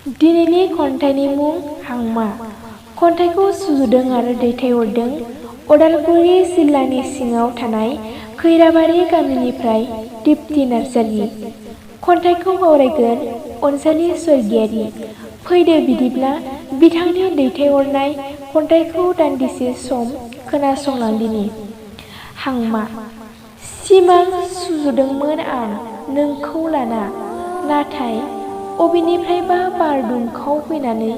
दिनैनि खन्थाइनि मुं हांमा। खन्थाइखौ सुजुदों आरो दैथायहरदों उदालगुरि जिल्लानि सिङाव थानाय खैराबारि गामिनिफ्राय दिप्ति नार्जारि। खन्थाइखौ आवरायगोन अनजालि स्वर्गियारि। फैदो बिदिब्ला बिथांनि दैथायहरनाय खन्थाइखौ दान्दिसे सम खोनासंलांदिनि। हांमा। सिमां सुजुदोंमोन आं नोंखौ लाना, नाथाय अबेनिफ्रायबा बार दुंखाव फैनानै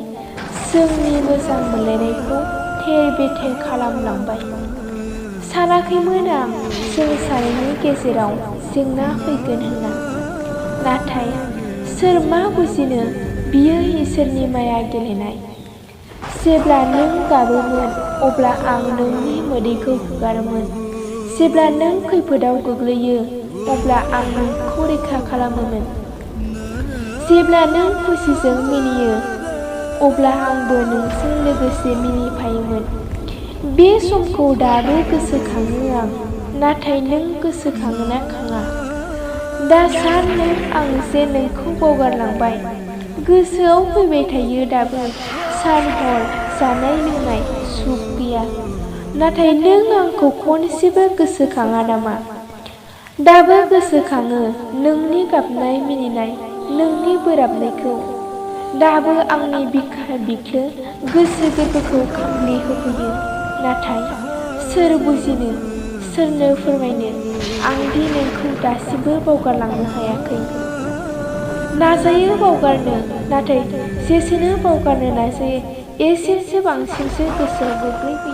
जोंनि मोजां मोनलायनायखौ थेर बेथेर खालामलांबाय। सानाखैमोन आं जों सानैनि गेजेराव जेंना फैगोन होनना। नाथाय सोर मा बुजिनो बियो इसोरनि माया गेलेनाय। जेब्ला नों गाबोमोन अब्ला आं नोंनि मोदैखौ हुगारोमोन। जेब्ला नों खैफोदाव गोग्लैयो अब्ला आं नोंखौ रैखा खालामोमोन। जेब्ला नों खुसिजों मिनियो अब्ला आंबो नोंजों लोगोसे मिनिफायोमोन। बे समखौ दाबो गोसोखाङो आं, नाथाय नों गोसोखाङोना खाङा? दा सान नों आं जे नोंखौ बावगारलांबाय। गोसोआव फैबाय थायो दाबो सान हर जानाय लोंनाय सुख गैया। नाथाय नों आंखौ खनसेबो गोसोखाङा नामा? दाबो गोसोखाङो नोंनि गाबनाय मिनिनाय, नोंनि बोराबनायखौ। दाबो आंनि बिखा बिख्लो गोसो गोरबोखौ खामग्लि होफैयो। नाथाय सोर बुजिनो, सोरनो फोरमायनो आंदि नोंखौ दासिमबो बावगारलांनो हायाखै। नाजायो बावगारनो, नाथाय जेसेनो बावगारनो नाजायो एसेसो बांसिनसो गोसोआव गोग्लैबोयो।